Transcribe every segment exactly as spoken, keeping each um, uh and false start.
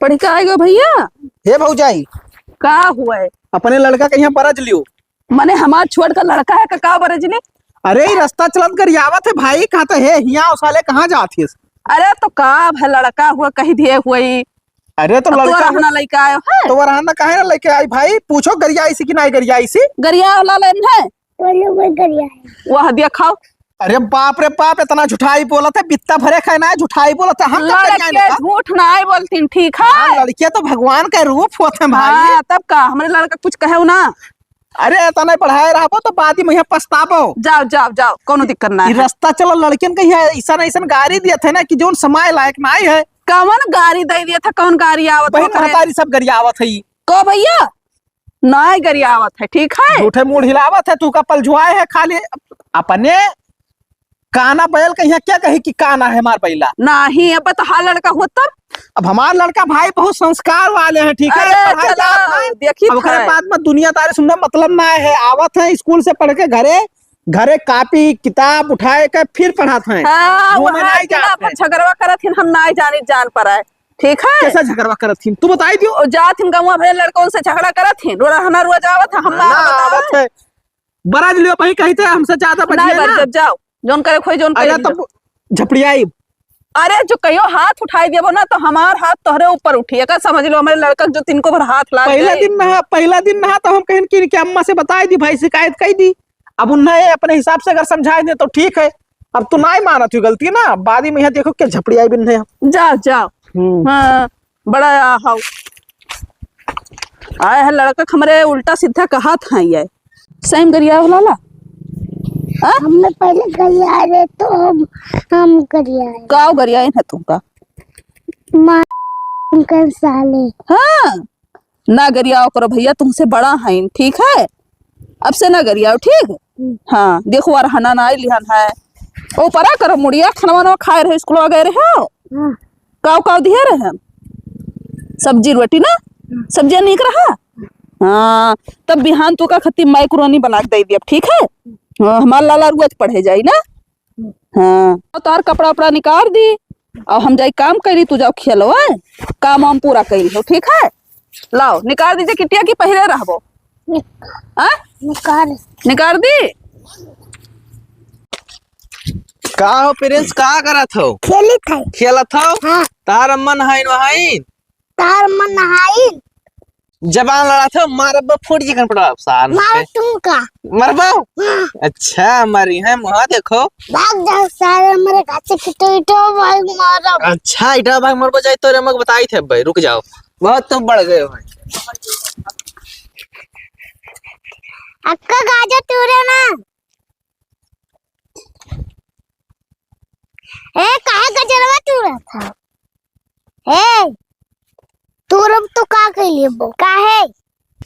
पढ़ के आए गो भैया? हे भौजाई, का हुआ है? अपने लड़का के यहाँ बरज लियो। मने हमार छोट का लड़का है का, का बरज ले? अरे, ई रस्ता चलत गरियावत है भाई, कहा तो हे हिया साले कहाँ जात हिस? अरे तो का भाई, लड़का हुआ कही दिए हुई। अरे तो अब तू लड़का रहना लेके आयो है? तो वो रहना काहे ना लेके आई भाई? पूछो गरियाई सी कि नाई गरियाई सी? गरिया वाला लेन है। बोलो, मैं गरिया है। वह दिया खाओ। अरे बाप रे बाप, इतना झुठाई बोलत है, बित्ता भरे खाए ना, झुठाई बोलत है, हम कब गरियाई लड़के ना? झूठ नाई बोलतीन, ठीक है? हाँ, लड़कियां तो भगवान का रूप होत है भाई। हाँ, तब का, हमरे लड़का कुछ कहे ना। अरे, इतना पढ़ाए रहबो तो बाद में यहाँ पछताबो। जाओ, जाओ, जाओ, कोनो दिक्कत ना ई है। रस्ता चलो, लड़कियन के यहाँ ऐसा ना ऐसा गारी दियत है ना कि जोन समय लायक ना है। कवन गारी दे दियत है, कवन गारी आवत बहिन है? महतारी सब गरियावत है। को भैया? नाय गरियावत है, ठीक है? झूठे मूड़ हिलावत है, तू का पलझुआए है खाली अपने। काना बैल के यहाँ क्या कही कि काना है हमार बैला? नाही, अब तो हा लड़का हो तब। अब हमार लड़का भाई बहुत संस्कार वाले हैं, ठीक है? अरे पढ़ाई चला, जात है। देखी अब ओकरे है। बाद में दुनियादारी सुनने मतलब ना है, आवत है स्कूल से पढ़ के घरे, घरे कापी किताब उठाए के फिर पढ़त हैं। हाँ, वो मैं वहाँ नहीं के ना जात अपन है। झगड़वा करत हिन, हम नाई जानी जान पर आए। ठीक है? कैसा झगड़वा करत हिन? तू बताई दियो। ओ, जात हिन गौवा भरे लड़कन से झगड़ा करत हिन। रो रहना रोज आवत है, हम ना ना बताओ। आवत है। बरज लियो भाई, कही थे हमसे ज्यादा नहीं बजिए ना। बरजब, जाओ। जोन करे खोई, जोन करे अरे लीजिए। तब झपड़ियाई। अरे जो कहियो हाथ उठाई देबो ना तो हमार हाथ तोहरे ऊपर उठी। एका समझ लो, हमरे लड़का जो तिनको भर हाथ लाग पहला जाए। दिन नहा, पहला दिन नहा तो हम कहन कि इनके अम्मा से बताई दी भाई, शिकायत कई दी। अब उन्हें अपने हिसाब से अगर समझाए दे तो ठीक है, अब तू नाई मानत हो गलती ना, बाद में यहाँ देखो क्या झपड़ियाई बिन है। जाओ, जाओ। हम्म। हाँ, बड़ा आ, हाउ। आए है लड़का हमरे उल्टा सीधा कहत है ये। सही में गरिया हो लाला? हाँ? हमने पहले गरिया रहे तो हम, हम गरिया रहे। काव गरिया है तुमका? माँ उनकर साले। हाँ। ना गरियाओ करो भैया, तुमसे बड़ा हईन, ठीक है? अब से ना गरियाओ, ठीक? हम्म। हाँ, देखो, अरहना ना लिहन है। ओ परा करो, मुड़िया खनवा नवा खाए रहे, स्कूल गए रहे हो? हाँ। काव काव दिए रहे? सब्जी रोटी ना? हाँ। सब्जिया नीक रहा? हाँ, तब बिहान तू का खत्ती मैक्रोनी बना के दे दिया, ठीक है? हाँ, हमार लाला रोज पढ़े जाई ना? हाँ, तोहर कपड़ा उपड़ा निकाल दी, और हम जाई काम करी, तू जाओ खेलो, हैं? काम वाम पूरा करी हो, ठीक है? लाओ, निकाल दीजिए किटिया की पहले रहबो। निक-, हाँ? निकाल। निकाल दी? का हो प्रिंस, का करत हो? खेलत है। खेलत हो? हाँ। तार अम्मा नहाइन वहाइन? तार मन नहाई। जबान लड़ात हो, मारब फूट जी कन पड़ा सार मारो में। तुमका। मरबो? हाँ। अच्छा, मरी है, मुहा देखो। भाग जाओ सारे, मेरे घर से कितो इटो भाई मारो। अच्छा, इटो भाई मरबो जाई तोरे मग बताई थे भाई, रुक जाओ। बहुत तुम बढ़ गए हो भाई। अक्का गाजर तूरे ना। ए, काहे गजरवा तूरत हव? ए, तूरब तो का कइले बो? काहे?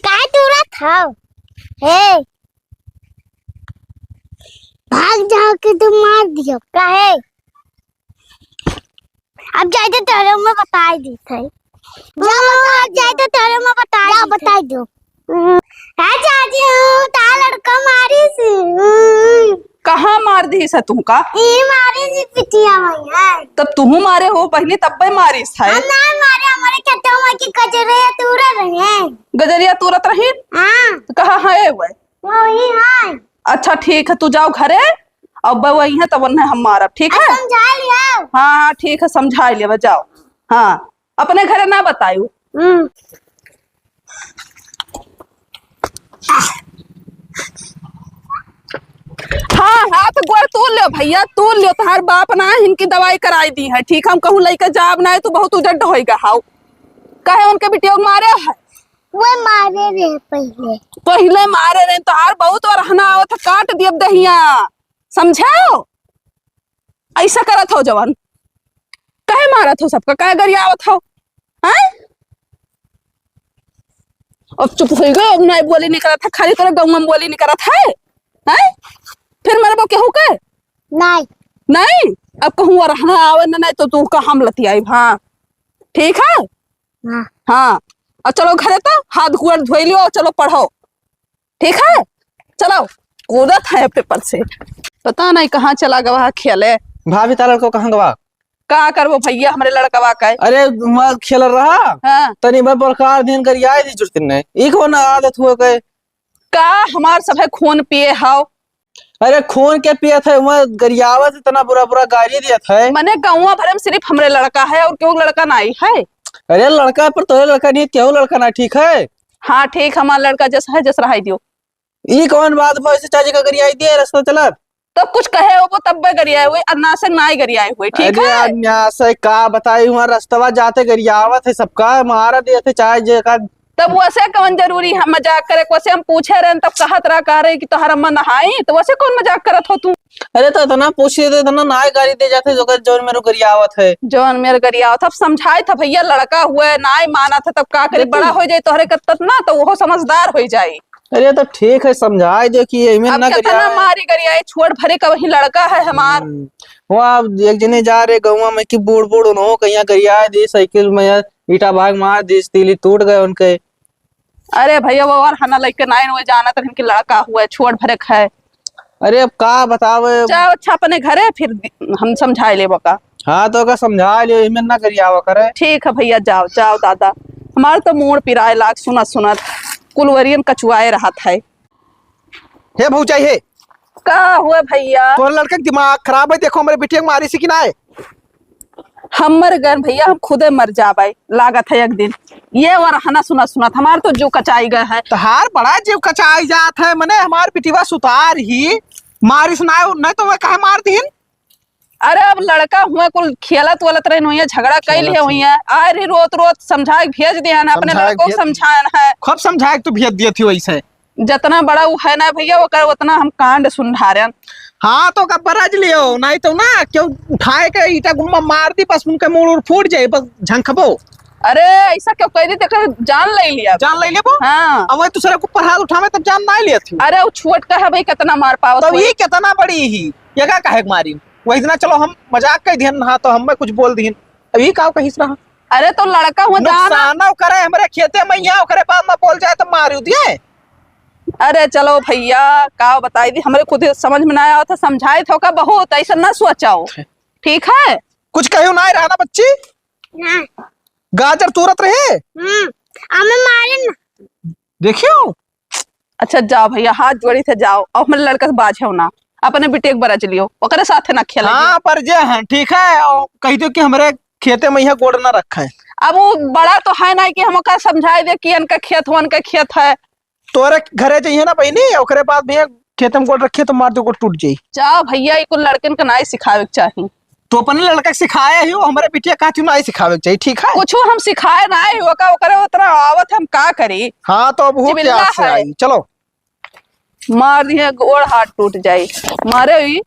काहे तूरत हव? ए, भाग जाओ कि तुम मार दियो। काहे? अब जाए तो तोरे में बताई दी थे। जा बता, जाए तो तोरे में बताई जा दी थे। बताई दो। हम्म। ए चाची, हम्म, ता लड़का मारिस। हम्म। कहाँ मार दिहिस है तुहका? ई मारिस पिटिया में है। तब तुहू मारे हो बहिनी, तब्बे मारिस है। हम ना मारे, हमारे खेतवा में की गजरिया तूरत रहे। गजरिया तूरत रही? हाँ। तो कहाँ है वह? वही है। अच्छा ठीक है, तू जाओ घरे, अब वही है तब उन्हें हम मारब, ठीक है? समझा लिया। हाँ, हाँ, ठीक है, समझा लिया, जाओ। हाँ। अपने घरे ना बतायू। हम्म। हाँ, हाथ गोड़ तूल लियो भैया, तूल लियो। तोहार बाप ना इनकी दवाई कराई दी है, ठीक? हम कहूँ लइके जाब ना, तू बहुत उजड्ड होइगा हाउ। कहे उनके बिटिया मारे है? वो मारे रहे पहिले। पहिले मारे रहे, तोहार बहुत और हना आवत है, काट दियब दहिया, समझाओ? ऐसा करत हो जवन, काहे मारत हो सबका, काहे गरियावत हो, हैं? अब चुप हो गए, अब नहीं बोली नहीं करत है, खाली तोरे गाँव में बोली नहीं करत है, हैं? फिर मरबो केहू के? नहीं। नहीं? अब कहूँ रहना आवे ना, नहीं तो तू का हम लतियाई, हाँ? ठीक है? हाँ। हाँ। और चलो घरे तो हाथ गोड़ धोई लियो, चलो पढ़ो। ठीक है, चलो, कूदत है पेपर से। पता नहीं कहाँ चला गवा खेले। भाभी, तारा लड़को कहाँ गवा? का करबो भइया, हमरे लड़कवा का। अरे, वहाँ खेल रहा। हाँ। तनी भर बरकार दिन गरियाए दी जुर्तिन ने। ई कौन आदत हुआ के? का हमार सभे खून पिए हव? अरे, खून के पियत है, वहाँ गरियावत है, इतना बुरा बुरा गारी दियत है। मने गौवा भरे में सिर्फ हमरे लड़का है और केहू लड़का नाई है? अरे, लड़का पर तोरे लड़का नहीं, केहू लड़का ना, ठीक है? हाँ, ठीक, हमार लड़का जस है, जस रहाई दियो। ई कौन बात भा, ऐसे चाची का गरियाई दिए रस्ता चलत? तो कुछ कहे होबो तब्बे गरियाए हुए, अन्ना से नाई गरियाए हुए, ठीक अरे है? यार, न्यास है, का बताई, हुआ रस्तवा जाते गरियावत है, सबका मारा देते, चाहे जे का। तब वैसे कौन जरूरी है मजाक करे, वैसे हम पूछे रहन, तब कहत रहा, कह रहे कि तोहर अम्मा नहाई, तो वैसे कौन मजाक करत हो तू? अरे, तो इतना पूछ लेते, इतना नाई गारी दे जाते, जो कर, जौन मेरे गरियावत है। जौन मेरे गरियावत, अब समझाए था भइया, लड़का हुए, नाई मानत है, तब का करी, देखी। बड़ा हो जाए तोहरे कत्तत ना, तो वो समझदार हो जाए। अरे, तो ठीक है, समझाए दे कि एमे अब ना कितना गरियाए। मारी गरियाए, छोड़ भरे का वही लड़का है हमार। हम्म। वहाँ एक जने जा रहे गौवा में कि बूढ़ बूढ़ उन्हों कहीं गरियाए दे, साइकिल में ईटा भाग मार दी, तीली टूट गए उनके। अरे भइया, वो और हना लइके नाइन वो जानत रहन कि लड़का हुआ है, छोड़ भरे खाए। अरे, अब का बतावे? जाओ अच्छा अपने घरे, फिर हम समझाए लेबो का। हाँ, तो का समझा लियो, इमे ना गरियावा करे। ठीक है भइया, जाओ, जाओ दादा, हमार तो मूड़ पिराए लाग सुनत सुनत, कुलवरियन कचुआए रहत है। हे भौजाई हे। का हुआ भइया? तोहर लड़का के दिमाग खराब है, देखो हमरे बिटिया के मारी सी कि ना है। हम मर गए भइया, हम खुदे मर जाबे, लागत है एक दिन। ये वर हना सुनत सुनत हमार तो जीव कचाई गए है। तोहार बड़ा जीव कचाई जात है, मने हमार बिटिया सुतार ही मारिस ना, नहीं तो वह काहे मार दीन? अरे अब लड़का हुआ कुल खेलत वलत रहे हुई, झगड़ा कैल है हुई, आ रही रोत रोत समझाए भेज दिया ना, अपने समझाए लड़को भेज समझायन है। खूब समझाए के तू भेज दिया थी वैसे। जितना बड़ा वो है ना भइया, ओकर उतना हम कांड सुनधारन। हाँ, तो ओका बरज लियो, नहीं तो ना, केहू उठाए के ईटा गुम्मा मार दी, बस उनके मूड़ उड़ फूट जाए, बस झंखबो। अरे, ऐसा क्यों कह दी, तेकर जान ले लिया। जान ले लेबो? हाँ। अब वही दूसरा को पढ़ा उठावे, तब जान ना लिया थी। अरे, वो छोट का है भाई, कितना मार पावत तब होई। ये कितना बड़ी ही, ये का काहे के मारी? वही दिना चलो हम मजाक कह दिहन, हाँ, तो हम कुछ बोल दिहन। अब ये का कहिस रहा? अरे, तो लड़का हुआ जाना। नुकसान करे हमरे खेते में, यहाँ ओकरे बाद में बोल जाए तो मार दिए। अरे चलो भइया, का बताई दी, हमरे खुद समझ में ना आवत है, समझाए थे ओका बहुत, ऐसा ना सोचाओ, ठीक है? कुछ कहो ना रहा ना बच्ची? ना। गाजर तोरत रहे? हम्म, हमें मारे ना। देखियो। अच्छा जाओ भइया, हाथ जोड़ी थे, जाओ, अब हमरे लड़का से बाझो ना, अपने बिटिया के बरज लियो, ओकरे साथे ना खेले हाँ, दियो। पर जे है, ठीक है, और कह दो कि हमरे खेते में यहाँ गोड़ ना रखे। अब वो बड़ा तो है ना कि हम ओका समझाए दे कि इनका खेत हो, उनका खेत है। तोरे घरे जइहे ना बहिनी, ओकरे बाद भी खेते में गोड़ रखिए तो मार दे, गोड़ टूट जाई। जा भइया, ई कुल लड़कन के नाई सिखावे के चाही। तो अपने लड़का के सिखाए ही हो, हमरे बिटिया का तू नाई सिखावे के चाही, ठीक है? कुछ हम सिखाए ना है, ओका, ओकरे उतना आवत हम का करी? हाँ, तो अब हो जिबिल्ला क्या से है। आई? चलो। मार दिए, गोड़ हाथ टूट जाई। मारे ही।